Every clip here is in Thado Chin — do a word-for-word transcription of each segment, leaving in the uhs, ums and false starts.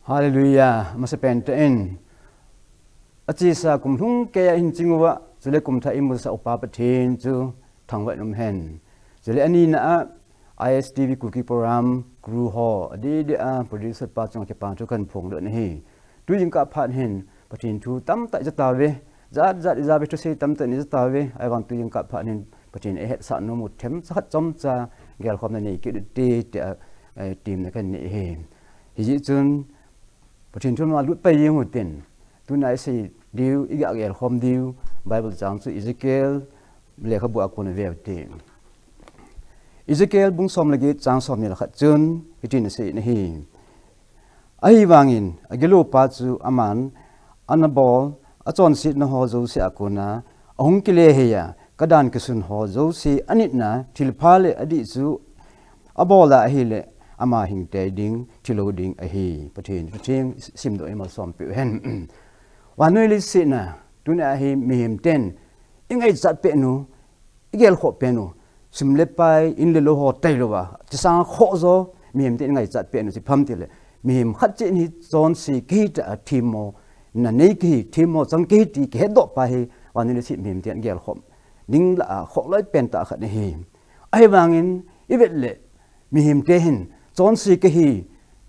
Hallelujah, masa pen tah in. Achesa kum lhung keiya hin ching uva, chule kum thah imusah upa Pathen chu thangvah in umhen. Chule anina a I S T V Kuki program crew ho, adeh deh a producer pa chunga kipa thu kahin phongdoh in ahi. Tujingkah phat hin Pathen thu tamtah ija tauve, jat jat ija uve, thusei tamtah ija tauve, ahivang tujingkah phat hin Pathen in eihetsah nom u themcha khat chomcha gelkhomna nei kit ute tia, eh, temna kahin nei ahi. Hijeh chun Pathen thu ma lut pai jeng utin, tuna isei diu, iga gelkhom diu Bible chang chu Ezekiel lekhabu a kon veu te. Ezekiel bung som le get chang somni le khat chun hitin asei in ahi. Ahivangin agilou pa chu aman anabol achonsetna ho jouse a kona ahung kile hei a, kadan kisun ho jouse anitna thilpha le adih chu abol a ahile ama hing tei ding, thilou ding ahi. Pathen thu theng simdoh in malsom peh uhen. Vannoi leiset a tuna hi mihem ten ingaichat peh nu, igelkhoh peh nu, sum le pai, in le lou ho tailouva, chisanga khoh jo mihem ten ingaichat peh nu chu ipi ham tile, mihem khat cheh in hi chonse kahi tia themmona nei kahi, themmo chang kahi ti kihetdoh pa hi vannoi leiset mihem ten gelkhom ding lah a khoh loi pen tah khat ahi. Ahivangin ivet le mihem te hin chonse kahi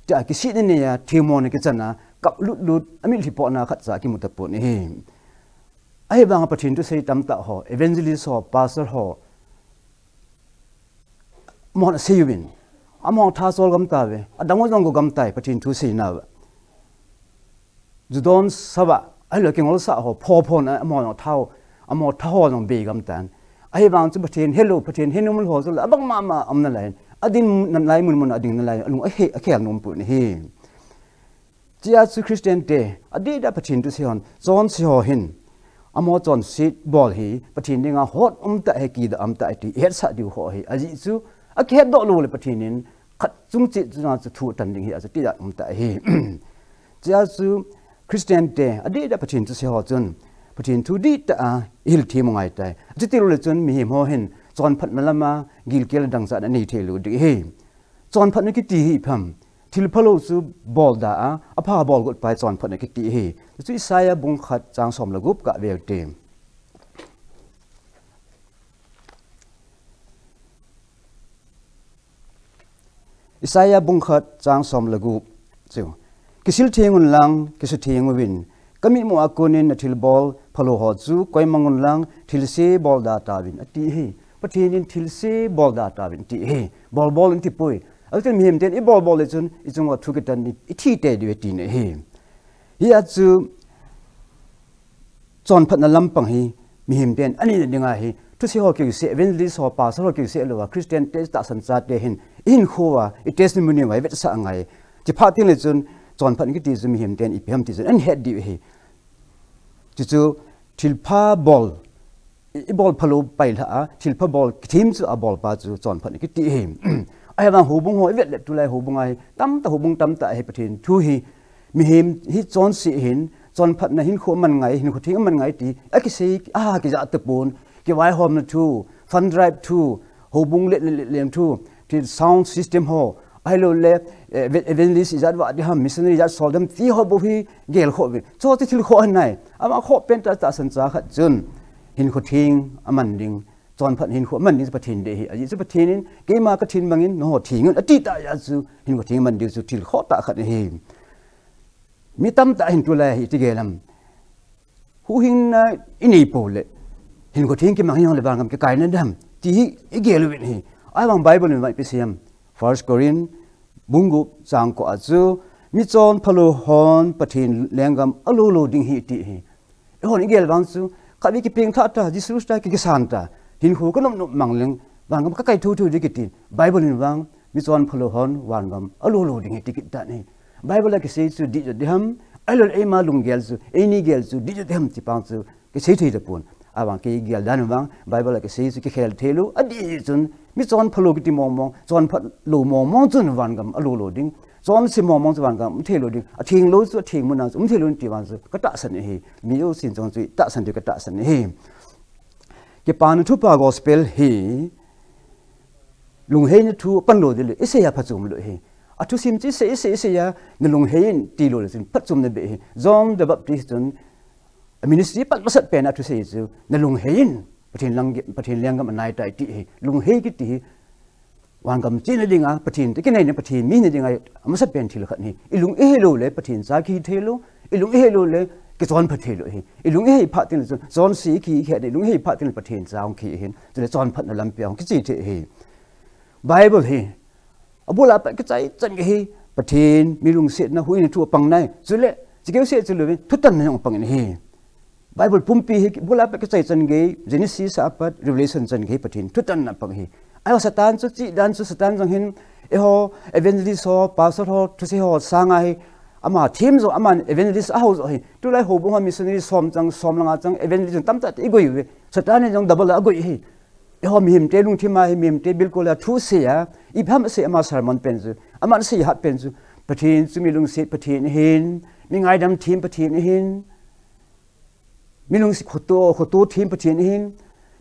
tia kisihna neiya themmona kichan a kap lut lut, amitlhi potna khatcha kimu tapon ahi. Ahivanga Pathen thusei tamtah ho, evangelist ho, pastor ho, amahon asei uvin, amahon tha chol gam tauve, adang u jong go gam tai Pathen thu seina uva. Ju don sa uva, ahilou kingol sah ho, pho phon a, amahon tha ho, amaho tha ho jong bei gam tan. Ahivang chu Pathen helou, Pathen henomlou ho chu la abang mama aum nalai, ading nalai mun mun a ading nalai, alung ahe, akhel nom pon ahi. Chea chu Christian te, adeh deh a Pathen thusei hon, chonse ho hin, amaho chonset bol hi Pathen dinga hot umtah ahi, kidah umtah ahi ti ihetsah diu ho ahi. Ajeh chu akihetdoh lou le Pathen in khat chung cheh chunga chu thu atan ding hi, achu kidah umtah ahi. Chea chu Christian te, adeh deh a Pathen thusei ho chun Pathen thu dihtah a ihil them u angaitai. Chuti lou le chun mihem ho hin chonphatna lama gilkel dangchah anei thei lou ding ahi. Chonphatna kiti hi ipi ham, thil phalou chu bol da a, apha bol got pa hi chonphatna kiti ahi. Chu Isaiah bung khat chang som le gup gave ute. Isaiah bung khat chang som le gup chu, kisil theng un lang, kisutheng uvin, kamitmu a konin nathilbol phalou ho chu koimang un lang, thilse bol da tauvin, ati ahi. Pathen in thilse bol da tauvin ati ahi. Bol bol in ati poi. Achuti mihem ten ibol bol le chun ichunga thu kitan in ithi tei diu ahi tina ahi. Hia chu chonphatna lampang hi mihem ten anina dinga hi thusei ho kiuseh, evangelist ho, pastor ho kiuseh louva, Christian te tahsan chate hin ihinkho uva, i testimony uva ivetsah angai. Chuphat teng le chun chonphatna kiti chu mihem ten ipi ham ti chu ahin het diu ahi. Chuchu thilpha bol, i, ibol phalou pai lhah a, thilpha bol kithem chu abol pa chu chonphatna kiti ahi. Ahivang houbung ho ivet le tulai houbung a hi tamtah, houbung tamtah a hi Pathen thu hi, mihem hi chonse ahin, chonphatna hinkho aman ngai, hinkho theng aman ngai ti akisei, aha, kijah tapon, kivaihomna thu, fund drive thu, houbung le, le, le, lem thu, thil sound system ho, ahilou le, eh, eve-, evangelist ijat vah ding ham, missionary ijat sol ding ham ti ho bou hi gelkhoh uvin. Chuti thil khoh ahi nai. Ama khoh pen tah, tahsan cha khat chun hinkho theng aman ding, chonphat hinkho aman ding chu Pathen dei ahi. Ajeh chu Pathen in, keima kathen bangin nangho theng un, ati tah jeh a chu hinkho theng aman ding chu thil khoh tah khat ahi. Mi tamtah hin tulai hi iti gel ham, huhhingna inei pou le, hinkho theng kimang hijongle vangam kikaina ding ham ti hi igel uvin ahi. Ahivang Bible in vang ipi asei ham, First Corinth bung gup chang ko a chu, michon phalou hon Pathen lenggam alou lou ding ahi ati ahi. Eihon igel vang chu, khatvei kipeng thah ta, Jesu Christa ki, kisan ta, hinkho kanop nop mang leng vangam kakai thou thou ding kiti. Bible in vang, michon phalou hon vangam alou lou ding ahi ti kit tan ahi. Bible a kisei chu dih jo ding ham, ahilou le eima lunggel chu, eini gel chu dih jo ding ham ti pang chu kisei thei tapon. Ahivang kei gel dan vang, Bible a kisei chu kikhel thei lou, adih jeh chun michon phalou kiti mong mong, chonphat lou mong mong chun vangam alou lou ding, chonse mong mong chu vangam um thei lou ding, atheng lou chu atheng mun a chu um thei lou ding ti vang chu katahsan ahi. Mi jousen jong chu tahsan diu katahsan ahi. Kipana thupha gospel hi, lungheina thu apan lou ding le, isei a phachom lou ahi. Athusim chu sei, sei, sei a, nalung heiyin tilou le chun phatchomna beh hi. John the Baptist chun, a ministry pat masat pen a thusei chu, nalung heiyin, Pathen lang, Pathen lenggam anai tai ti hi. Lunghei kiti hi, vangam chena dinga, Pathen te kinai na Pathen mi na dinga, amasa pen thil khat hi. Ilung ihei lou le, Pathen cha kihi thei lou, ilung ihei lou le, kichonpha thei lou hi. Ilung ihei phat teng le chun, chonse kihi khe, ilung ihei phat teng le Pathen cha hung kihi hin. Chule chonphatna lampi a hung kiche thei hi. Bible hi, abul a pat kichai chan gei hi, Pathen, mi lungsetna huhhingna thu apang nai. Chule, chikeu se chule, thutanna jong apang in hi. Bible pumpi hi, abul a pat kichai chan gei, Genesis a pat, Revelation chan gei, Pathen, thutanna apang hi. Ahi Satan chu, chih dan chu Satan jong hin, eiho, evangelist ho, pastor ho, thusei ho, sanga hi, ama them jo, ama evangelist aho jo hi. Tulai houbung ho missionary som chang, som langa chang, evangelist jong tamtah te igoi uve. Satan in jong double a agoi hi. Eiho mihem te lungthim a hi, mihem te bilkol a thusei a, ipi ham asei ama sermon pen chu. Ama asei hat pen chu. Pathen chu mi lungset Pathen ahin, mi ngaidam them Pathen ahin, mi lungset khoto, khoto them Pathen ahin,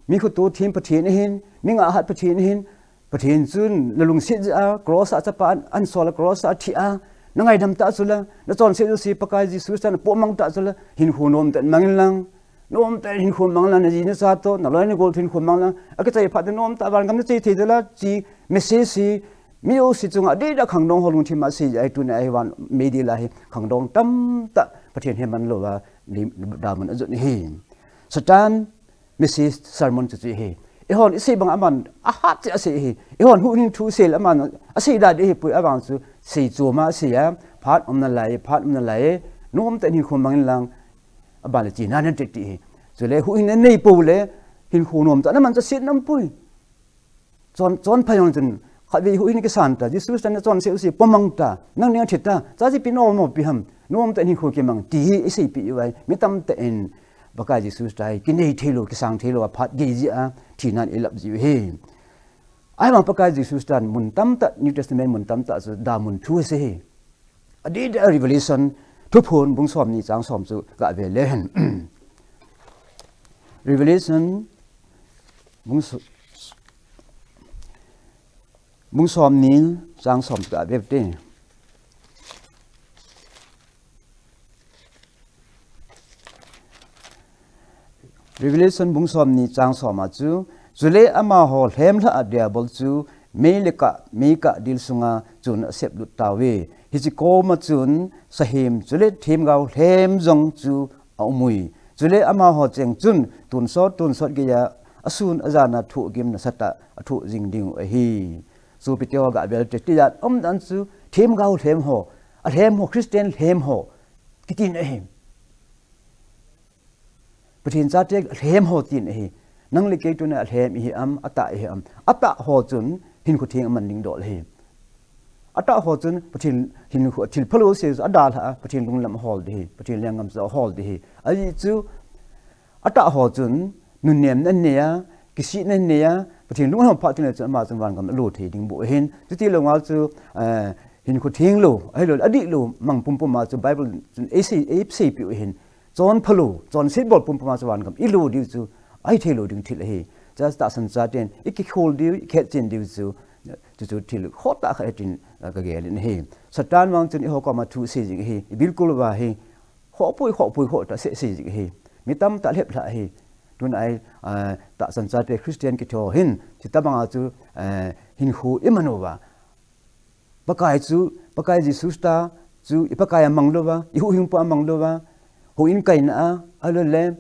mi khoto them Pathen ahin, mi ngah hat Pathen ahin, Pathen chun na lungset jeh a, cross a chapa an, an sol a cross a thi a, na ngaidam ta chula, na chonset jouse Pakai Jesu Christa na pomang ta chula, hinkho nomtah in mang in lang. Nomtah in hinkho mang lang, na ji na cha toh, na loi na gol toh hinkho mang lang. Akichai phat in nomtah vangam na che thei ding la, chi message hi, mi jouse chunga adeh a khangdong ho lungthim a asei ahi tuni a hi van media la hi khangdong tamtah Pathen hi man lou a, ni, damun ajot hi. Satan message sermon chu chu hi. Eihon isei bang aman ahat cheh a asei hi. Eihon huhhing thu sei le aman asei da ding ahipoi, avang chu sei chom a asei a. Phat umna lai, phat umna lai. Nomtah in hinkho mang in lang. Aban le chena nan te ti hi. Chule huhhing na nei pou le, hinkho nomtah na man cha set na um poi. Chon, chonpha jong chun, khatvei huhhing kisan ta, Jesu Christa na chonset jouse pomang ta, nang ning a thi ta, cha ji pi nom mo pi ham, nomtah in hinkho kimang, ti hi isei pi uve, mi tamtah in, Pakai Jesu Christa hi, kinei thei lou, kisang thei lou, aphat gei jeh a, thina in eilap jiu hi. Ahivang Pakai Jesu Christa mun tamtah, New Testament mun tamtah chu, damun thu asei hi. Adeh a Revelation, Thuphon bung somni chang som chu gave le hen. Revelation bung so-, bung somni chang som chu gave te. Revelation bung somni chang som a chu, chule amaho lhemlhah a Diabol chu mei le kah, mei kah dil sunga chun asep lut tauve. Hiche koma chun sahem chule themgao lhem jong chu aum ui. Chule amaho cheng chun tonsot, tonsot geiya asun ajan a thohgim nasatah a thoh jing ding u ahi. Sopite ho gave le te, tijat umdan chu themgao lhem ho, alhem ho, Christian lhem ho, kitin ahi. Pathen chate lhem ho tin ahi. Nang le kei tuna alhem ihi am, atah ihi am. Atah ho chun hinkho theng aman ding dol ahi. Atah ho chun Pathen hinkho thil phalou asei chu adalhah a, Pathen lunglam ahol ding ahi. Pathen lenggam chu ahol ding ahi. Ajeh chu atah ho chun nunnemna anei a, kisihna anei a, Pathen lung ahom phat teng le chun ama chun vangam alo thei ding bou ahin. Chuti lou ngal chu, eh, hinkho theng lou, ahilou le adih lou mang pumpum a chu Bible chun eisei, eisei piu ahin. Chonpha lou, chonset bol pumpum a chu vangam ilo diu chu, ahi thei lou ding thil ahi. Cha tahsan chaten, ikikhol diu, ikhetchen diu chu, chu chu thil khohtah khat ahi tin, ah, kagel in ahi. Satan vang chun eiho koma thu asei jing ahi, ibilkol uva hi, khohpoi, khohpoi, khohtah seh sei jing ahi. Mi tamtah lheplhah ahi. Tuna hi, ah, tahsan chate Christian kiti ho hin, chuti banga chu, ah, hinkho iman uva. Pakai chu, Pakai Jesu Christa chu, i Pakai a mang louva, i huhhingpu a mang louva, houin kaina a, ahilou le,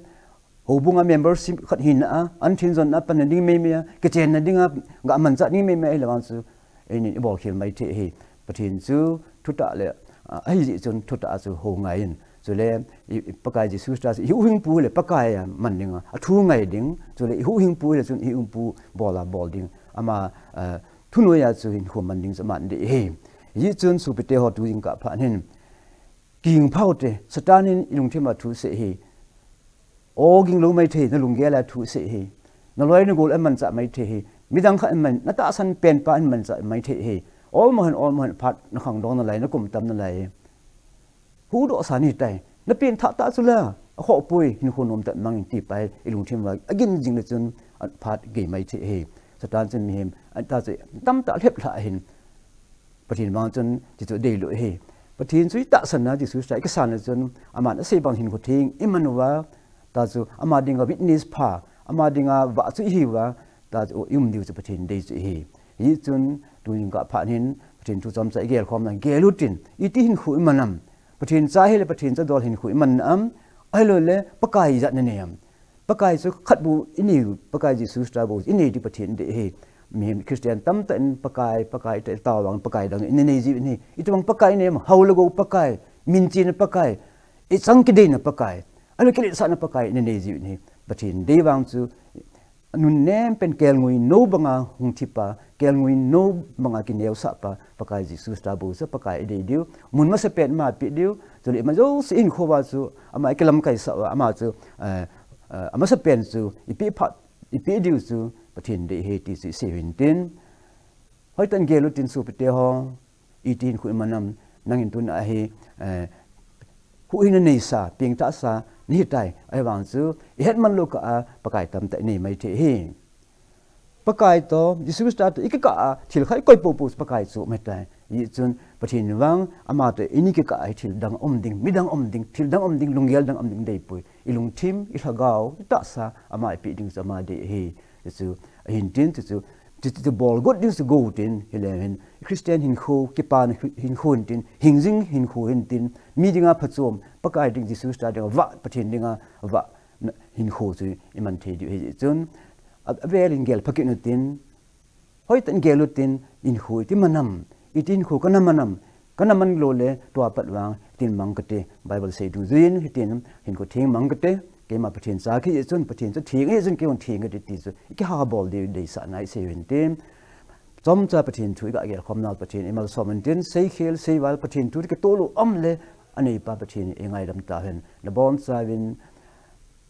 houbung a membership khat hina a, an thenjonna a panna ding meimei a, kichenna dinga, ga manchah ding meimei a, ahilou vang chu, eini ibol khel mai thei ahi. Pathen chu, thutah le, a, ahijeh chun thutah a chu hou ngai in. Chule, i, i Pakai Jesu Christa chu, i huhhingpu le Pakai a man dinga, athu ngai ding, chule i huhhingpu le chun i huhhingpu bol a bol ding. Ama, a, Thunoi a chu hinkho man ding chu aman dei ahi. Hijeh chun sopite ho tu jingkah phat hin. Ging phau te, Satan in i lungthim a thu asei ahi. O ging lou mai thei, na lunggel a thu asei ahi. Na loi na gol a manchah mai thei ahi. Midang khat in man, na tahsan penpa in manchah mai thei ahi. Olmo hen, olmo hen phat na khangdong nalai, na kum tam nalai. Huhdoh sa nahi tai. Na pengthah tah chula. Akhohpoi, hinkho nomtah in mang in ti pa hi, i lungthim uva agin jing le chun, aphat gei mai thei ahi. Satan chun mihem, atah chu, tamtah lheplhah ahin. Pathen vang chun tichu deilu ahi. Pathen chu itahsan na Jesu Christa ikisan na chun aman asei bang hinkho theng iman uva, ta chu ama dinga witness pha, ama dinga vah chu ihiuva, ta chu ium diu chu Pathen dei chu ahi. Hichun tuin kaphat hin Pathen thu chomcha igel khom na gel utin, iti hinkho iman am. Pathen cha hile Pathen cha dol hinkho iman am. Ahilouleh Pakai ijat nanei am. Pakai chu khat bou inei u, Pakai Jesu Christa bou inei diu Pathen dei ahi. Mihem Christian tamtah in Pakai, Pakai tia itao vang Pakai dang inei jiu ahi. Itobang Pakai inei am, hao le gou Pakai, minchena Pakai, ichang kideina Pakai, ahilou kiletsahna Pakai inei jiu ahi. Pathen dei vang chu nunnem pen kelngoi nou banga hung thipa, kelngoi nou banga kineosah pa, Pakai Jesu Christa bou chu Pakai idei diu. Mun masapen ama pe diu, chule ima jouse hinkho uva chu ama ikilamkaisah uva, ama chu, eh, eh, amasapen chu ipi phat, ipi diu chu Pathen dei ahi ti chu isei uvintin. Hoitah in gel utin sopite ho, iti hinkho iman am, nangin tuna hi, eh, huhhingna neisa, pengtahsa nahitai, ahivang chu ihet man lou kah a Pakai tamtah inei mai thei ahi. Pakai toh, Jesu Christa toh ikikah a thil khat ikoi poupou chu Pakai chu um ahitai. Hichun Pathen vang ama toh ini kikah a hi thil dang um ding, midang um ding, thil dang um ding, lunggel dang um ding deipoi. Ilungthim, ilhagao, itahsa ama ipe ding chu ama dei ahi. Hichu ahin tin, chuchu, chuchu bolgot ding chu gou tin, hileh hin Christian hinkho, kipana hinkho hin tin, hingjing hinkho hin tin, mi dinga phachom, Pakai ding, Jesu Christa dinga vah, Pathen dinga vah, hinkho chu iman thei diu ahi. Chun a, avel in gel pha kit utin, hoitah in gel utin, hinkho iti man am, iti hinkho kana man am, kana man lou le tua pat vang tin mang kate, Bible sei dungjuiyin hitin hinkho theng mang kate, keima Pathen cha kahi chun, Pathen chu theng ahi chun keihon theng kate ti chu ikiha bol diu deisahna isei uvintin. Chomcha Pathen thu iga gel khom nau Pathen imalsom uvintin, seikhel seival Pathen thu kitoh lou um le, aneipa Pathen in eingaidam tauhen, nabonchauvin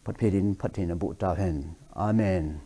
phatphe din phattheina boh tauhen. Amen.